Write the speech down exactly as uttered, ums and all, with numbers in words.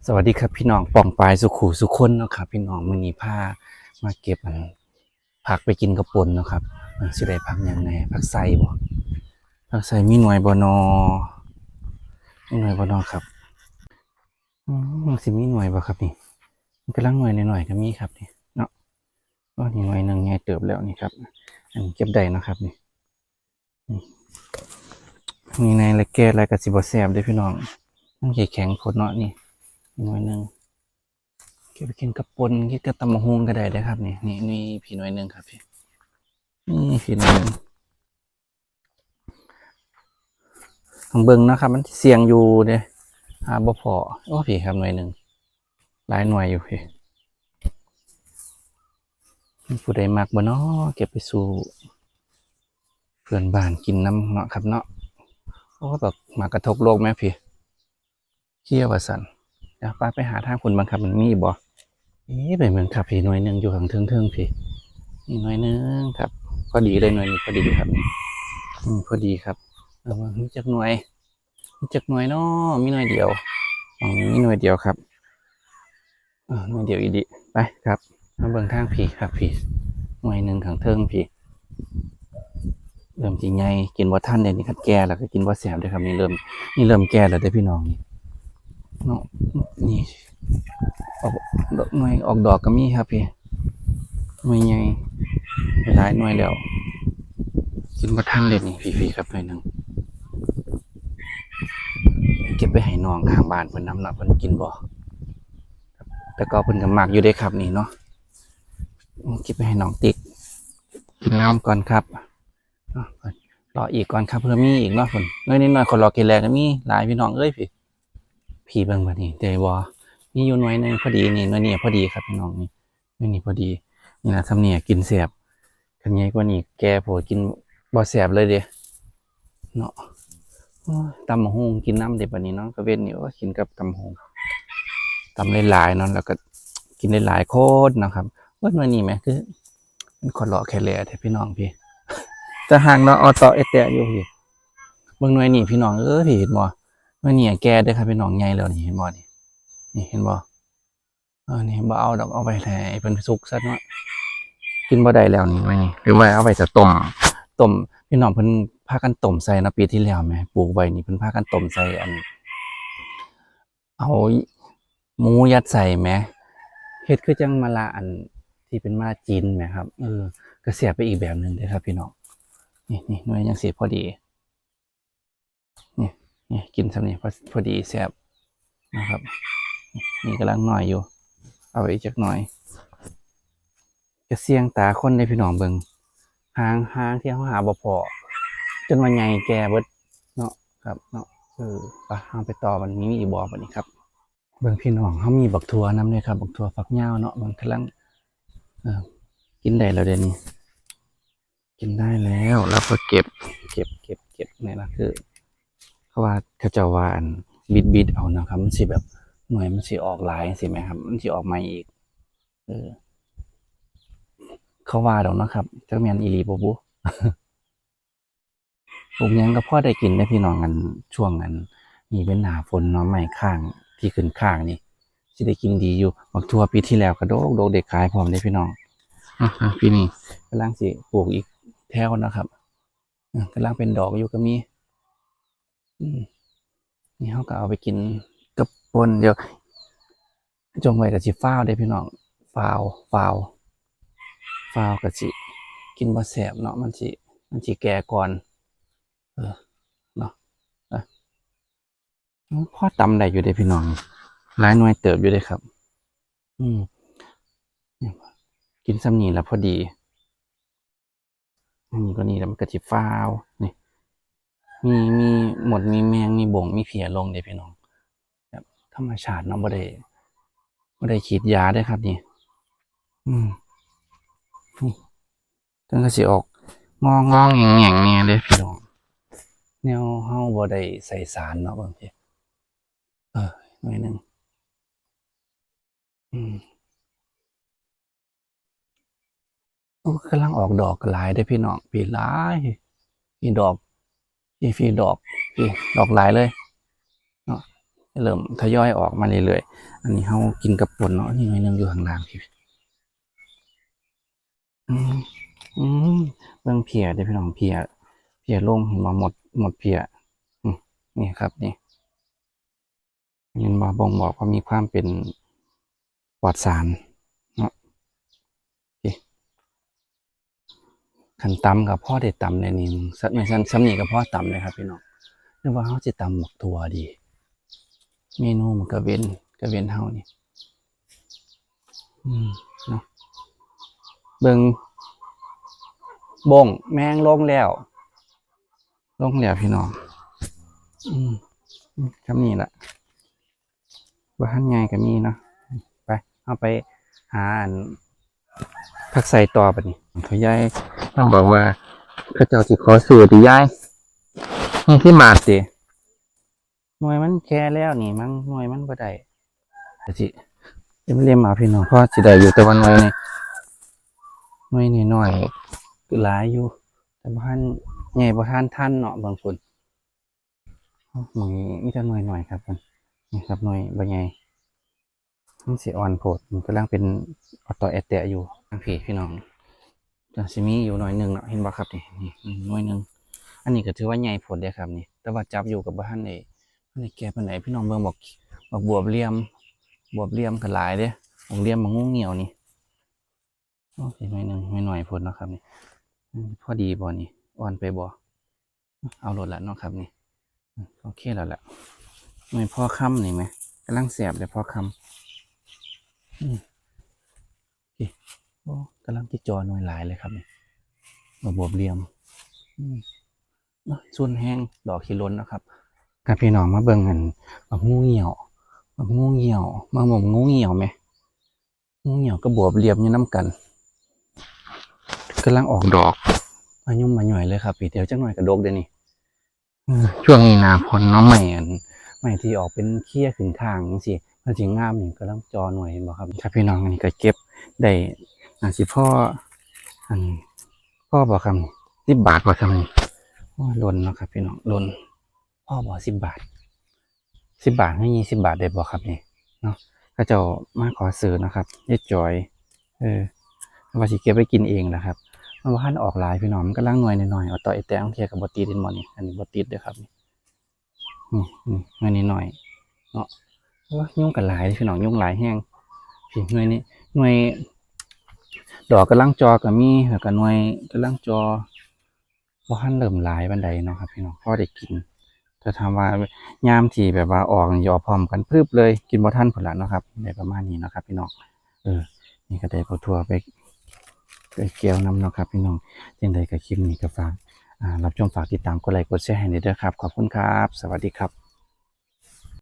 สวัสดีครับพี่น้องป้องปายสุขูสุคนเนาะครับ พี่น้องมื้อนี้พามาเก็บอันผักไปกินกับป่นเนาะครับ อ่า สิได้ผักหยังแหน่ ผักไส้บ่ ผักไส้มีหน่วยบ่นอ มีหน่วยบ่นอครับ อืม สิมีหน่วยบ่ครับนี่ มันกำลังหน่วยหน่อยๆก็มีครับนี่เนาะ ก็นี่หน่วยหนึ่งใหญ่เติบแล้วนี่ครับ อันนี้เก็บได้เนาะครับนี่ นี่ในละแก่แล้วก็สิบ่แซ่บเด้อพี่น้อง มันแข็งโพดเนาะนี่ หน่วยหนึ่ง เก็บไปกินกับป่น กินกับตำบักหุ่งก็ได้เด้อครับนี่ นี่ นี่พี่หน่วยหนึ่งครับพี่ นี่พี่หน่วยหนึ่ง ต้องเบิ่งเนาะครับ มันเสี่ยงอยู่เด้ หาบ่พ้อ โอ้ พี่ครับหน่วยหนึ่ง หลายหน่วยอยู่พี่ ผู้ใดมักบ่น้อ เก็บไปสู่เพื่อนบ้านกินนำเนาะครับเนาะ โอ้ บักหมากกระทกโลกแม่พี่ เคี้ยวว่าซั่น เดี๋ยวไป ไปหาทางพุ้นบ้างครับ มันมีบ่ เอ๊ะ ไปเบิ่งครับพี่ หน่วยหนึ่งอยู่ข้างเทิงๆ พี่ นี่หน่วยหนึ่งครับ พอดีเลยหน่วยนี้ พอดีครับ อืม พอดีครับ เอามา มีจักหน่วย มีจักหน่วยน้อ มีหน่วยเดียว อ๋อ มีหน่วยเดียวครับ อ่า หน่วยเดียวอีหลี ไปครับ มาเบิ่งทางพี่ครับพี่ หน่วยหนึ่งข้างเทิงพี่ เริ่มสิใหญ่ กินบ่ทันเด้นี่ คันแก่แล้วก็กินบ่แซ่บเด้อครับ นี่เริ่ม นี่เริ่มแก่แล้วเด้อพี่น้องนี่ เนาะ นี่ ออกดอก หน่วยออกดอกก็มีครับพี่ หน่วยใหญ่ หลายหน่วยแล้ว กินบ่ทันเลยนี่ พี่ๆ ครับ หน่วยหนึ่ง เก็บไปให้น้องข้างบ้านเพิ่นนำเนาะ เพิ่นกินบ่ แต่ก็เพิ่นก็มักอยู่เด้ครับนี่เนาะ เก็บไปให้น้องติ๊ก กินน้ำก่อนครับ เนาะ รออีกก่อนครับ เผื่อมีอีกเนาะ เพิ่น หน่วยน้อยๆ ขอรอกินแลก็มีหลายพี่น้องเอ้ย พี่ พี่เบิ่งบัดนี้ ได้บ่ มีอยู่หน่วยหนึ่งพอดีนี่ หน่วยนี้พอดีครับพี่น้องนี่ หน่วยนี้พอดี นี่ล่ะ ส่ำนี้กินแซ่บ คันใหญ่กว่านี้แก่โพด กินบ่แซ่บเลยเด้ เนาะ โอ้ย ตำบักหุ่งกินนำเด้บัดนี้เนาะ กะเว็นนี่ โอ้ย กินกับตำบักหุ่ง ตำหลายๆ เนาะ แล้วก็กินหลายๆ คนเนาะครับ เบิดหน่วยนี้แหม คือ มันขอเลาะแค่แหล่แท้พี่น้องพี่ แต่ห่างเนาะ ออเตาะแอะแตะอยู่พี่ เบิ่งหน่วยนี้พี่น้องเอ้ย พี่เห็นบ่ หน่วยนี้แก่เด้อครับพี่น้อง ใหญ่แล้วนี่ เห็นบ่นี่ นี่เห็นบ่ เออ นี่บ่เอาดอก เอาไว้ให้เพิ่นสุกซะเนาะ กินบ่ได้แล้วนี่ หน่วยนี้ หรือว่าเอาไว้จะต้ม ต้ม พี่น้องเพิ่นพากันต้มใส่เนาะ ปีที่แล้วแหม ปลูกไว้นี่ เพิ่นพากันต้มใส่อัน เอาหมูยัดใส่แหม เฮ็ดคือจั่งมะระอันที่เป็นมะระจีนแหมครับ เออ ก็แซ่บไปอีกแบบหนึ่งเด้อครับพี่น้อง นี่ นี่ หน่วยจั่งซี้พอดี นี่ นี่ กินส่ำนี้พอ พอดีแซ่บนะครับ นี่กำลังน้อยอยู่ เอาไว้อีกจักหน่อย ก็เสี่ยงตาคนเด้พี่น้อง เบิ่ง หาง หางที่เฮาหาบ่พ้อ จนว่าใหญ่แก่เบิดเนาะครับเนาะ เออ ไป เฮาไปต่อ มันมีอีกบ่บัดนี้ครับ เบิ่งพี่น้อง เฮามีบักถั่วนำเด้ครับ บักถั่วฝักยาวเนาะ มันกำลัง เออ กินได้แล้วเดี๋ยวนี้ กินได้แล้ว แล้วก็เก็บ เก็บ เก็บ เก็บ นี่ล่ะ คือ เขาว่า เขาเจ้าว่าอันบิดๆ เอานะครับ มันสิแบบ หน่วยมันสิออกหลายจั่งซี้แหมครับ มันสิออกใหม่อีก เออ เขาว่าดอกเนาะครับ จักแม่นอีหลีบ่บุ ปลูกหยังก็พอได้กินเด้อพี่น้อง อันช่วงอันนี้เป็นหน้าฝนเนาะ ไม้ค้างที่ขึ้นค้างนี่ สิได้กินดีอยู่ บักถั่วปีที่แล้วก็ดกดก ได้ขายพร้อมเด้อพี่น้อง อ่ะ อ่ะ ปีนี้กำลังสิปลูกอีกแถวนะครับ อ่ะ กำลังเป็นดอกอยู่ก็มี อืม นี่เฮาก็เอาไปกินกับป่น เดี๋ยว จงไว้ก็สิฟาวเด้พี่น้อง ฟาว ฟาว ฟาวก็สิกินบ่แซ่บเนาะ มันสิ มันสิแก่ก่อน เออ เนาะ อ่ะ พอตำได้อยู่เด้พี่น้อง หลายหน่วยเติบอยู่เด้ครับ อืม นี่ กินส่ำนี้ละพอดี อันนี้ก็นี่แล้วมันก็สิฟาว นี่ มี มีมด มีแมง มีบง มีเพี้ยลงเด้พี่น้อง แบบธรรมชาติเนาะ บ่ได้ บ่ได้ฉีดยาเด้อครับนี่ อืม นี่ เพิ่นก็สิออกงองๆ แหง่งๆ แหน่เด้พี่น้อง แนวเฮาบ่ได้ใส่สารเนาะ บางที เออ หน่อยหนึ่ง อืม โอ้ กำลังออกดอกหลายเด้อพี่น้อง พี่หลาย พี่ดอก พี่ พี่ดอก พี่ดอกหลายเลยเนาะ เริ่มทยอยออกมาเรื่อยๆ อันนี้เฮากินกับป่นเนาะ นี่หน่วยหนึ่งอยู่ข้างล่างพี่ อืม อืม เบิ่งเพียเด้อพี่น้อง เพีย เพียลง เห็นบ่ หมด หมดเพีย อืม นี่ครับ นี่ เห็นบ่ บ่งบอกว่ามีความเป็นปลอดสารเนาะ โอเค คันตำก็พอได้ตำได้นี่ สักหน่อย ซ้ำ ซ้ำนี่ก็พอตำเลยครับพี่น้อง หรือว่าเฮาสิตำบักถั่วดี เมนูมื้อกะเว็น กะเว็นเฮานี่ อืม เนาะ เบิ่ง บ้งแมงลงแล้ว ลงแล้วพี่น้อง อืม อืม ส่ำนี้ล่ะ บ่ทันใหญ่ก็มีเนาะ ไป เฮาไปหาอัน ผักใส่ต่อบัดนี้ เขายายมันบอกว่า เขาเจ้าสิขอซื้อติยาย นี่สิบาทติ หน่วยมันแก่แล้วนี่มั้ง หน่วยมันบ่ได้ ก็สิเล่มๆ เอาพี่น้อง พอสิได้อยู่ แต่ว่าหน่วยนี่ หน่วยน้อยๆ หลายอยู่ แต่บ่ทันใหญ่ บ่ทันทันเนาะ บางคน หน่วยมีแต่หน่วยน้อยครับ นี่ครับ หน่วยบ่ใหญ่ มันสิอ่อนโพด มันกำลังเป็นออดตอแอดแตะอยู่ ทางพี้พี่น้อง จังสิมีอยู่หน่วยหนึ่งเนาะ เห็นบ่ครับนี่ นี่ นี่หน่วยหนึ่ง อันนี้ก็ถือว่าใหญ่โพดเด้ครับนี่ แต่ว่าจับอยู่กับบ่ทันได้ บ่ทันได้แก่ปานใด พี่น้องเบิ่งบัก บักบวบเหลี่ยม บวบเหลี่ยมก็หลายเด้ บักเหลี่ยม บักงูเหี่ยวนี่ โอ้ย หน่วยหนึ่ง หน่วยน้อยโพดเนาะครับนี่ อืม พอดีบ่นี่ อ่อนไปบ่ เอาโลดละเนาะครับนี่ อืม โอเคแล้วล่ะ หน่วยพอคำนี่แหม กำลังแซ่บเลย พอคำ อืม โอเค โอ้ กำลังสิจ่อหน่วยหลายเลยครับนี่ บักบวบเหลี่ยม อืม เนาะ ส่วนแฮงดอกขี้หล่นเนาะครับ ครับพี่น้อง มาเบิ่งอัน บักงูเหี่ยว บักงูเหี่ยว มาเบิ่งงูเหี่ยวแหม งูเหี่ยวกับบวบเหลี่ยมอยู่นำกัน กำลังออกดอก มายุ่มมาหย่อยเลยครับพี่ เดี๋ยวจักหน่อยก็ดกเด้นี่ อืม ช่วงนี้หน้าฝนเนาะ ไม้อัน ไม้ที่ออกเป็นเคี้ยขึ้นข้างจังซี้ มันสิงามนี่ กำลังจ่อหน่วย เห็นบ่ครับ ครับพี่น้อง อันนี้ก็เก็บได้ น่าสิพอ อัน พอบ่ครับนี่ สิบบาทบ่ครับนี่ โอ้ย หล่นเนาะครับพี่น้อง หล่น พอบ่ สิบบาท สิบบาทหรือยี่สิบบาทได้บ่ครับนี่ เนาะ เขาเจ้ามาขอซื้อเนาะครับ ยายจอย เออ ว่าสิเก็บไว้กินเองนะครับ มันบ่ทันออกหลายพี่น้อง มันกำลังหน่วยน้อยๆ เอาต่อไอ้แตงเทียก็บ่ติด เห็นบ่นี่ อันนี้บ่ติดเด้อครับ นี่ นี่ หน่วยน้อยๆ เนาะ โอ้ย ยุงก็หลายพี่น้อง ยุงหลายแฮง พี่ หน่วยนี้ หน่วย ดอกกำลังจ่อก็มี แล้วก็หน่วยกำลังจ่อ บ่ทันเริ่มหลายปานใดเนาะครับพี่น้อง พอได้กิน แต่ถามว่ายามที่แบบว่าออกนี่ออกพร้อมกันพึบเลย กินบ่ทันพุ้นล่ะเนาะครับ ได้ประมาณนี้เนาะครับพี่น้อง เออ นี่ก็ได้บักถั่วไป ไปแก้วนำเนาะครับพี่น้อง จั่งใดก็คลิปนี้ก็ฝาก อ่า รับชม ฝากติดตาม กดไลค์ กดแชร์ให้แหน่เด้อครับ ขอบคุณครับ สวัสดีครับ